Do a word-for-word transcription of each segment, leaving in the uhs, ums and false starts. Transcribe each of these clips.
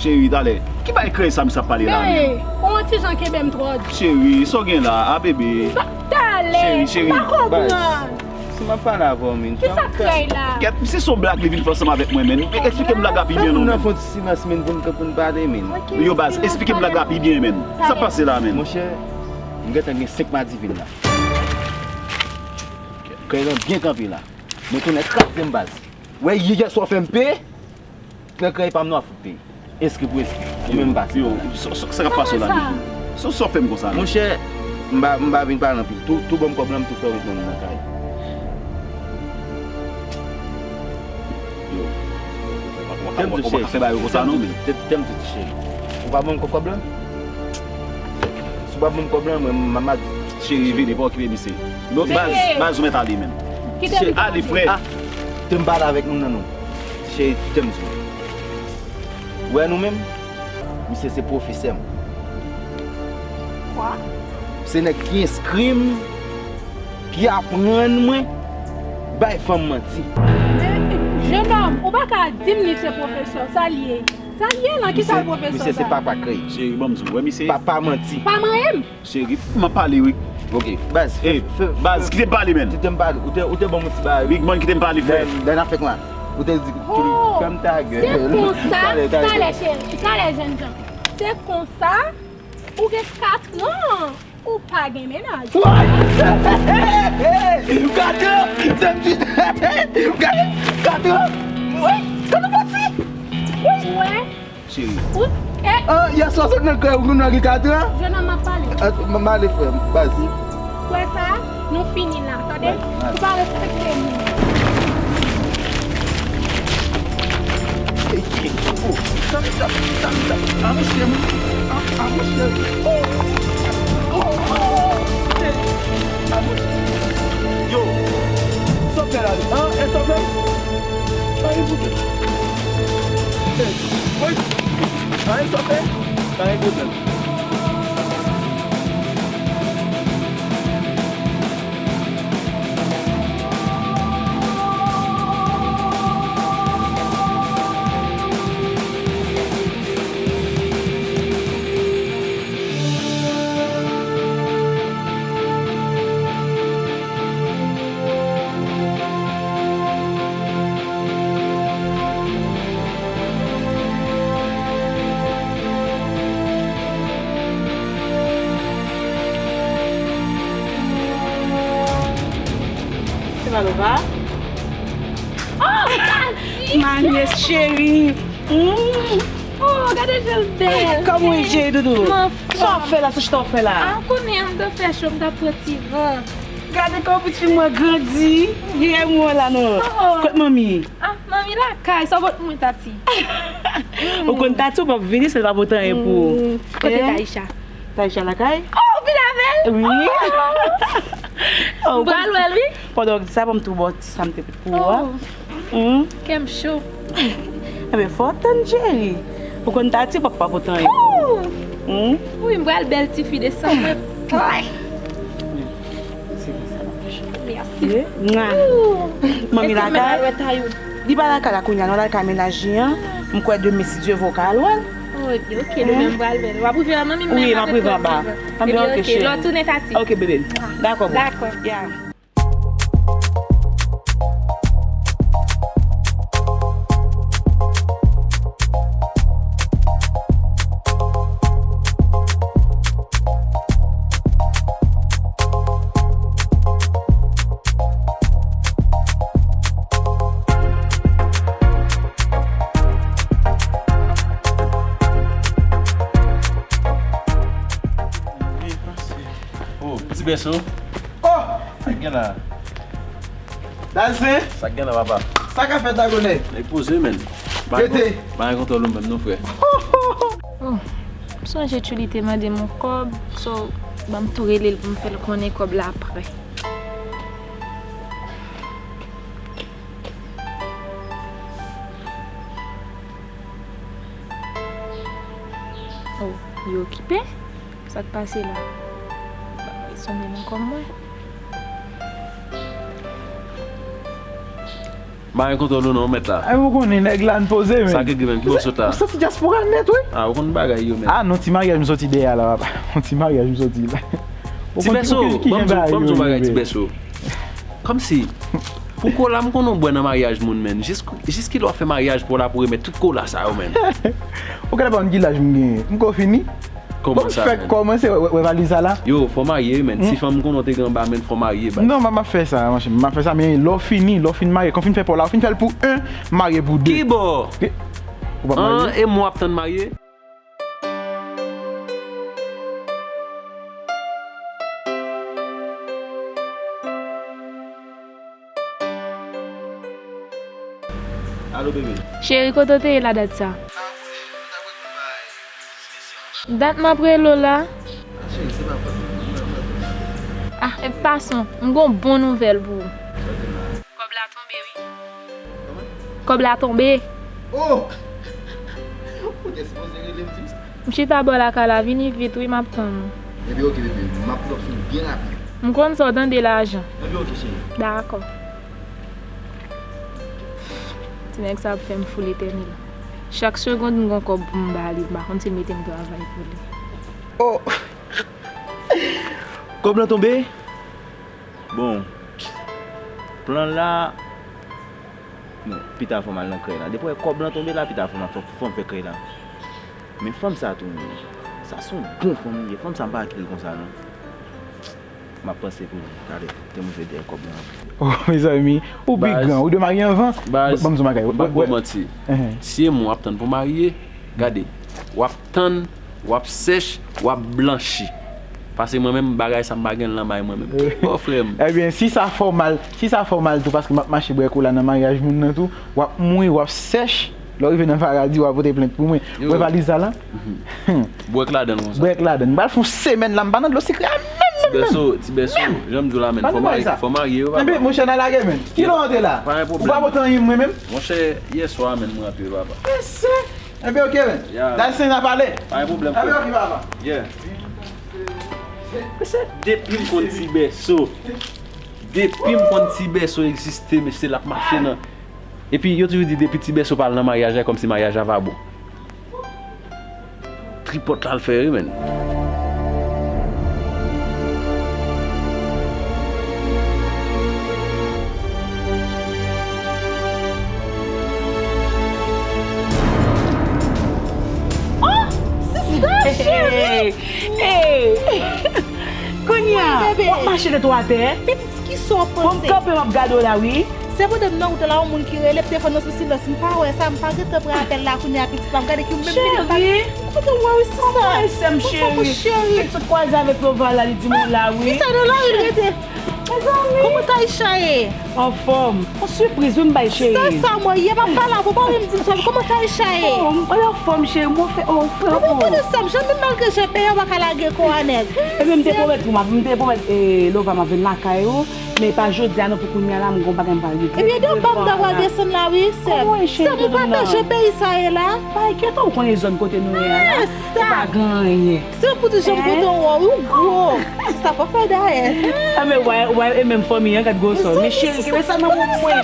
Cheri, talè. Ki bay krèy sa misye ap pale la menm? Bebe, ou yon ti jan kenbe m twò di. Cheri, sa w gen la, a bebe? Talè, m pa konprann. Si m ap pale avè w, men. Ki sa k krèy la? Kèt, si se yon blag li vin fè ansanm avèk mwen, men. Eksplike m blag la pi byen non, men. Fè moun nan fè yon ti silans, men, pou n, pou n pale, men. Yo, baz, eksplike m blag la pi byen, men. Sa k pase la, men? Monchè, m gentan gen senk madivin la. Krèy lan byen kanpe la. Mwen tounen kraze m, baz. Wè, yè, yè swa fè m peye. Nan krèy pa m nan w ap fout peye. Enskri pou enskri. Ou menm pase. Yo, sa, sa, sa k ap pase w la, Miki? Sa, sa w fè m konsa la? Monchè, m pa, m pa vin pale anpil. Tou, tou ban m kòb lan, m tou fè w ret nan kay. Yo. Tè m tou cheri. Tè m tou cheri. Ou pa ban m kòb lan? Si w pa ban m kòb lan, mwen, m, m, m ap di. Cheri, vini, pa okipe misye. Baz, baz, ou mèt ale menm. Kite m ale, frè. Ah, tè m pale avèk moun nan non. Cheri, tè m di w. Ou wè nou menm? Misye se pwofesè m. Kwa? Se nèg ki enskri m, ki aprann mwen bay fanm manti. Men, jenòm, ou pa ka di m li se pwofesè, sa l ye? Sa l ye lan, ki sa l pwofesè bay? Misye se papa krèy. Cheri, ban m di w, wè misye. Papa manti. Pa manyen m. Cheri, m ap pale wi. Ok, baz, fè, fè, baz, kite m pale, men. Kite m pale. Ou te, ou te ban m yon ti bagay wi. Big man, kite m pale, frè. Lè, lè n ap fèk la. Ou te di, fè m ta gèl. Se konsa, talè, talè, cheri, talè, jènjan. Se konsa, ou gen katran, ou pa gen mennaj. Woy! Katran! Katran! Woy! Katran pati! Woy! Cheri. Ou, eh. Ah, yè swa sot nan kay ou, kounye a gen katran? Jennonm, m ap pale. Ah, m, m ale, frè m, baz. Ou wè sa? Nou fini la, tande? Ou pa respekte moun. Ey, ey, oh, sa, sa, sa, sa, ah, monchè, ah, ah, monchè, oh, oh, oh, ey, ah, monchè. Yo, sa w fè la, ah, e sa w fè? Ay, bouke. Ey, woy. Anyen sa w fè? Pa gen pwoblèm. Se pa Lova? Oh, Tati! Manyès cheri! Mm. Oh, gade jan l bèl! Kòman w ye, cheri doudou? Sa w ap fè la? Sa chita w fè la? Ah, ou konnen anndan fè cho, m t ap pran ti van. Gade kòman pitit fi mwen grandi, gen mwen la non. Oh, oh. Kot manmi? Ah, manmi lakay, sa w pot mwen, Tati? Ou konn Tati, ou p ap vini si l pa pote anyen pou ou. Mm, kote Taïcha? Taïcha lakay? Oh, ou vin avè l? Wi. Oh, m pral wè l, wi. Pandan w di sa, ban m tou ba w ti sa m te pou ou a. Oh. Hmm? Kè m cho. Enben, fò w tann, cheri. Ou konn Tati, ou p ap pa pote anyen pou ou. Oh! Hmm? Wi, m pral bèl tifi desanm mwen. Mèsi. Mwa. Manmi lakay. Li pa lakay la kounye a, non, lakay mennaj li an. M kwè demen, si Dye vle, w ka al wè l. Oh, ebyen, oke, demen m pral wè l. W ap rive la, manmi, men m ap rive anba. Ebyen, oke, lè w tounen, Tati. Oke, bebe. Dakò, boo. Dakò. Ya. Oh, ti bèso. Oh! Sa k gen la? Dazen? Sa k gen la, papa? Sa k ap fèt la, gwo nèg? Nèg poze, menn. Rete. Pa gen kontwòl ou menm non, frè. Oh, m sonje Tchouly te mande m yon kòb, so, ban m tou rele l pou m fè l konnen kòb la prè. Oh, li okipe? Sa k pase la? Li sonje nan kò mwen. M pa gen kontwòl ou non, mèt la. Ay, ou konnen nèg la n poze, men. Sa k egri menm, ki bò sot la? M santi dyaspora nèt, wi. Ah, ou konn bagay yo, men. Ah, non, ti maryaj m soti dèyè la, papa. Yon ti maryaj m soti la. Ti bèso, ban m di w, ban m di w yon bagay, ti bèso. Kòmsi, pou kola m konn ou bwè nan maryaj moun, men. Jis, jis ki lè w ap fè maryaj pou w la pou remèt tout kola sa yo, men. Ou genlè pa konn ki laj m genyen. M ko fini. Kòman sa, men? Kòmanse wè, wè, wè valiz sa la. Yo, fò marye, men. Si fanm konnen w te gen anba, men, fò marye, baz. Non, m ap fè sa, monchè. M ap fè sa, men lè w fini, lè w fin marye, kan w fin fè pa w la, w fin fè l pou en, marye pou de. Ki bò? Ou p ap marye? An, e mwen w ap tann marye? Alo, bebe. Cheri, kote w te ye la dat sa? Dat m ap rele w la. Ah, cheri, se pa fòt mwen. Ah, e pason, m gon bon nouvèl pou ou. Kòb la tonbe, wi. Kòman? Kòb la tonbe. Oh! Ou te sipoze rele m di m sa. M chita bò lakay la, vini vit, wi, m ap tann ou. Ebyen, oke, bebe, m ap pull up sou ou byen rapid. M konn sa w tande lajan. Ebyen, oke, cheri. Dakò. Ti nèg sa ap fè m fou letènèl. Chak segonn m gon kòb pou m ba li, m pa konn si l mete m travay pou li. Oh! Kòb lan tonbe? Bon, plan la, bon, pita fò m al nan krèy la. Depi w wè kòb lan tonbe la, pita fò m, fò, fò m fè krèy la. Men fanm sa tou, sa se yon bon fanm li ye. Fanm sa m pa kite l konsa non. M ap panse pou li. Gade, te move dèyè kòb lan. Oh, mezanmi, ou pi gran, ou dwe marye anvan. Baz, ban m di w bagay. M p ap ba w manti. Si e mwen w ap tann pou marye, gade, w ap tann, w ap sèch, w ap blanchi. Paske mwen menm, bagay sa m pa gen l nan may mwen menm. Oh, frè m. Ebyen, si sa fè w mal, si sa fè w mal tou, paske m ap mache bwè kola nan maryaj moun nan tou, w ap mouri, w ap sèch, lè w rive nan paradi, w a pote plent pou mwen. Ou wè valiz sa la? Bwè k ladan l konsa. Bwè k ladan l. M pral fè yon semèn la, m pa nan dlo sikre a menm, menm, menm. Ti bèso, ti bèso, jan m di w la, menm, fò marye, fò marye, wi, papa. Enben, monchè, n a lage, menm. Kilè w antre la? Pa gen pwoblèm. Ou pa pote anyen pou mwen menm? Monchè, yèswa a, menm, mwen antre, papa. Mesye. Enben, oke, menm. Dal sen n a pale. Pa gen pwoblèm, frè. Enben, oke, papa. Yeah. Mesye, depi m konn ti bèso. Depi m konn ti bèso egziste, mesye, l ap mache nan. Epi, yo toujou di, depi ti bèso pa al nan maryaj la, kòmsi maryaj la pa bon. Tripòt la l fè wi, menn. Oh, sista cheri! Hey! Kounye a, w ap mache tèt ou atè? Pitit, kisa w panse? Bon, m kanpe, m ap gade w la, wi. Se pandan m nan wout la, yon moun ki rele, m te fè nan sou silans, m pa wè sa, m pa gentan pran apèl la kounye a, pitit, m ap gade ki ou menm li pa. Cheri, kote w wè wi sista? Kòman e sè m cheri? Pitit kwaze avèk Lova la, li di m ou la wi. Kisa nan lari l rete? Mezanmi. Kòman Taïsha ye? Anfòm. Yon sipriz wi m bay cheri. Sista sa mwen ye, m ap pale avè w, pa wè m di m sa, kòman Taïsha ye? Oh, m anfòm cheri, mwen fè, oh, frè. Epi tande sa, m janm vin malgre jan peyi a pa ka lage kò a nèg. Epi m te pwomèt ou, m te pwomèt, eh, Lova m ap vin lakay ou. Men pa jodi a non, pou kounye a la, m gon bagay m pral regle. Ebyen, depi m ta pral desann la, wi, sè m. Sè m, ou pa pè jan peyi sa ye la? Bay kèt ou konnen zòn kote nou ye a la. E pa gen anyen. Se pou di jan m kontan wè w, ou gwo. Sista fò fè dayè. A men, w wè, w wè, e menm fanmi an, gad gwosò. Men cheri, kenbe sa nan men mwen.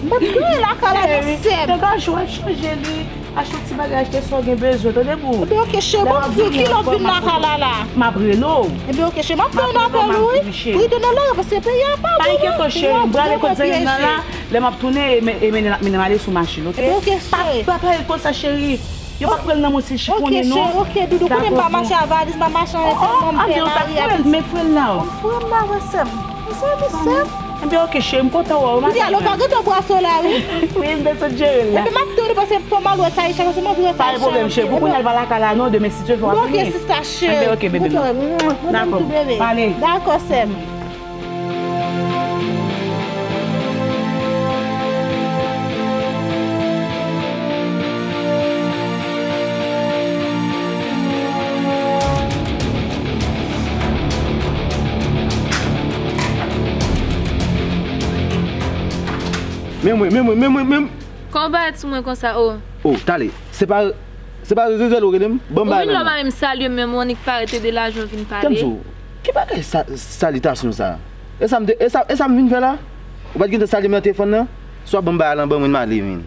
Mwen kriye lakay la, non, sè m. Degaj ou ap chanje li. Achte yon ti bagay, achte sa w gen bezwen, tande boo. Ebyen, oke, cheri, bon, m di w kilè w vin lakay la, la. M ap rele w. Ebyen, oke, cheri, m ap fè yon apèl, wi. Wi, de nan lari, paske peyi a pa bon, non. Pa enkyete w, cheri, m prale kot zanmi m nan la. Lè m ap tounen, e men-, e mennen l ap mennen m ale sou machin, oke? Ebyen, oke, cheri. Pa, pa pale konsa, cheri. Yo p ap pran l nan men w si l chifonnen, non. Oke, cheri, oke, doudou, konnen m pa mache a valiz, m pa mache an, tèlman m pè mari a pitit. Men frè l la. Frè m la, wè sè m. Mezanmi, sè m. Enben, oke, cheri, m kontan wè w. Kounye a, Lova gentan bwase w la, wi. Wi, m te sot jere l la. Enben, m ap tann ou, paske fò m al wè Taïsha, paske m anvi wè Taïsha. Pa gen pwoblèm, cheri. Pou kounye a, l pa lakay la, non, demen, si Dye vle, w ap vini. Oke, sista cheri. Enben, oke, bebe m. Dakò, sè m. Pale. Dakò, sè m. Men mwen, men mwen, men mwen, men mwen. Kòman w parèt sou mwen konsa, o? O, tale. Se pa, se pa rele w rele m? Ban m bagay la. Ou vin la, w pa menm salye m, menm w annik parèt ede lajan w vin pale. Tann sou, ki bagay sa, salitasyon sa? E sa m te, e sa, e sa m vin fè la? Ou pa t gentan salye m nan telefòn nan? Si w ap ban m bagay lan, ban mwen, m ale, men.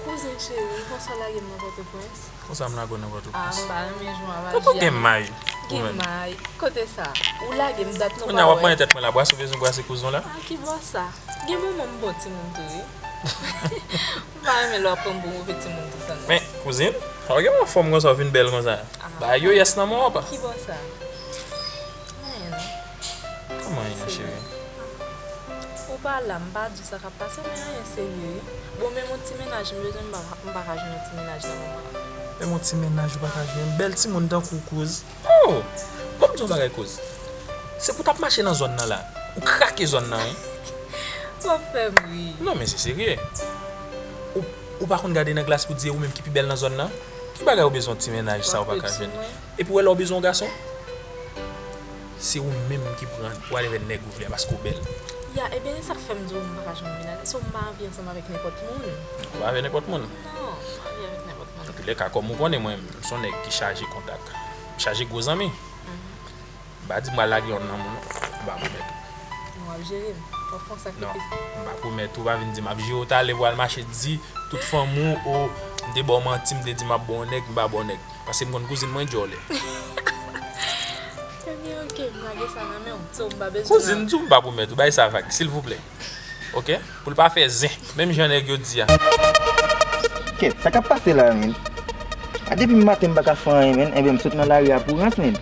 Kouzen cheri, konsa w lage m nan Pòtoprens? Konsa m lage w nan Pòtoprens? Ah, m pa renmen jan w ap aji a. Tonton gen may pou mwen. Gen may. Kote sa? Ou lage m dat nou pa wè. Kounye a w ap manyen tèt mwen la, brase w bezwen brase kouzen w la? Ah, ki bò sa? Gen moman m bon timoun tou, wi. M pa renmen lè w ap pran m pou move timoun konsa, non. Men, kouzin, sa w gen anfòm konsa, w vin bèl konsa. Ah. Bagay yo yès nan men w apa. Ki bò sa? Anyen non. Kòman anyen, cheri? Ou pa la, m pa di sa k ap pase, men anyen serye wi. Bon, menm yon ti mennaj m bezwen, m pa, m pa ka jwenn yon ti mennaj nan moman an. Menm yon ti mennaj ou pa ka jwenn? Bèl timoun tankou w, kouz. Oh! Ban m di w yon bagay, kouz. Se pou w t ap mache nan zòn nan la. Ou krake zòn nan, wi. W ap fè m ri. Non, men se serye. Ou, ou pa konn gade nan glas pou w di e ou menm ki pi bèl nan zòn nan? Ki bagay ou bezwen ti mennaj sa ou pa ka jwenn? Epi w wè lè w bezwen yon gason, se ou menm ki pran pou ale vè nèg ou vle a paske w bèl. Ya, ebyen, e sa k fè m di w m pa ka jwenn mennaj. Se w m pa anvi ansanm avèk nenpòt moun. Ou pa avè nenpòt moun? Non, m pa anvi avèk nenpòt moun. Antoulèka, kòm ou konnen mwen, m se yon nèg ki chaje kontak. M chaje gwo zanmi. M pa di m pral lage yonn nan men w, non. M pa pwomèt ou. Non, w ap jere m. W ap fè yon sakrifis. Non, m pa pwomèt ou, pa vin di m ap jere w talè pou al mache di tout fanmi w, o, m te ba w manti, m te di m ap bon nèg, m pa bon nèg. Paske m konn kouzin mwen djòlè. Ebyen, oke, m lage sa nan men w. So, m pa bezwen. Kouzin, di w m pa pwomèt ou, bay sa vag, silvouplè. Oke? Pou l pa fè zen, menm jan nèg yo di a. Kèt, sa k ap pase la, menn? A, depi maten m pa ka fè anyen, menn. Enben, m sot nan lari a pou rans, menn.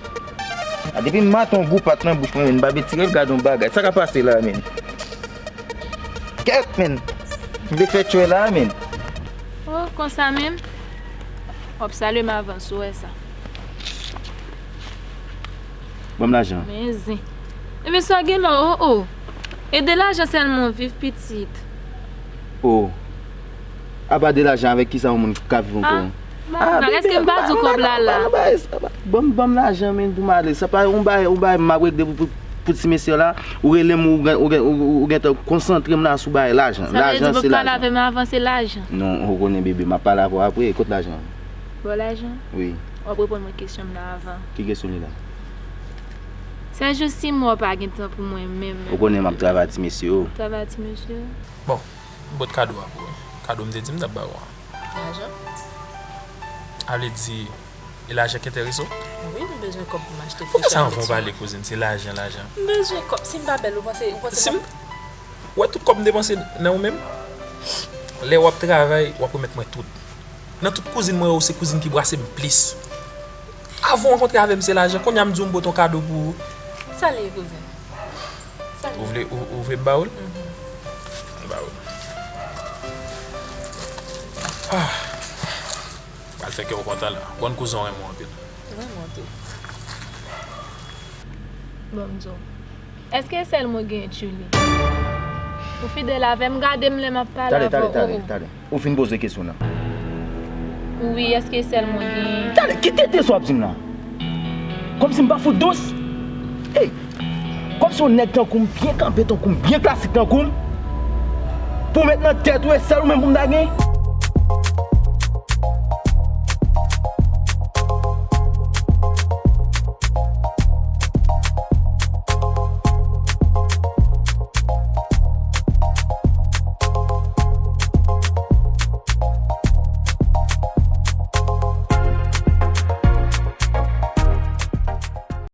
A, depi maten yon gou pat nan bouch mwen, menn, m pa vle tire l, gade yon bagay. Sa k ap pase la, menn? Kèt, menn. M vle fè tchwè la, menn. Oh, konsa menm? W ap salye m avan, si w wè sa. Ban m lajan. Men zen. Ebyen sa w gen la, oh, oh. E de lajan sèlman w viv, pitit. Oh. Apa de lajan, avèk kisa yon moun ka viv ankò? Ah, èske m pa di w kòb la la? Ban m, ban m lajan, menn, pou m ale. Sa pa yon bagay, yon bagay m ap regle pou, pou, pou ti mesye la. Ou rele m, ou gen, ou gen, ou, ou gentan konsantre m la sou bagay lajan. Lajan, se lajan. Sa vle di w p ap pale avè m avan, se lajan? Non, ou konnen, bebe, m ap pale avè w apre. Kot lajan an? Bon, lajan? Wi. W ap reponn mwen kesyon m nan avan. Ki kesyon li la? Sèjou si mwen w pa gen tan pou mwen menm, menm. Ou konnen m ap travay ti mesye yo. Travay ti mesye yo? Bon, m pot kado a pou ou. Kado m te di m t ap ba ou an. Lajan? A vle di, e lajan ki enterese w? Wi, m bezwen kòb pou m achte fresh. Pou ki sa anvan w pale, kouzin, se lajan, lajan? M bezwen kòb. Si m pa bèl, ou panse, ou panse m ap... Wè tout kòb m depanse nan ou menm? Lè w ap travay, w ap remèt mwen tout. Nan tout kouzin mwen yo, ou se kouzin ki brase m plis. Avan w rankontre avè m, se lajan. Kounye a m di w m pote yon kado pou ou. Sa l ye, kouzin? Sa l ye? Ou vle, ou, ou vle m ba ou l? Mhm. M ba ou l. Ah. Pral fè kè w kontan la. Konn kouzin w renmen w anpil. Renmen w anpil. Bon, m di w. Èske e sèl mwen genyen, Tchuli? Ou fidèl avè m, gade m lè m ap pale avè w. Tande, tande, tande, tande. Ou fin poze kesyon nan? Wi, èske e sèl mwen genyen? Tande, ki tete sa w ap di m la? Kòmsi m pa fout dous? Ey! Kòmsi yon nèg tankou m, byen kanpe tankou m, byen klasik tankou m, pou w met nan tèt ou e sèl ou menm pou m ta gen?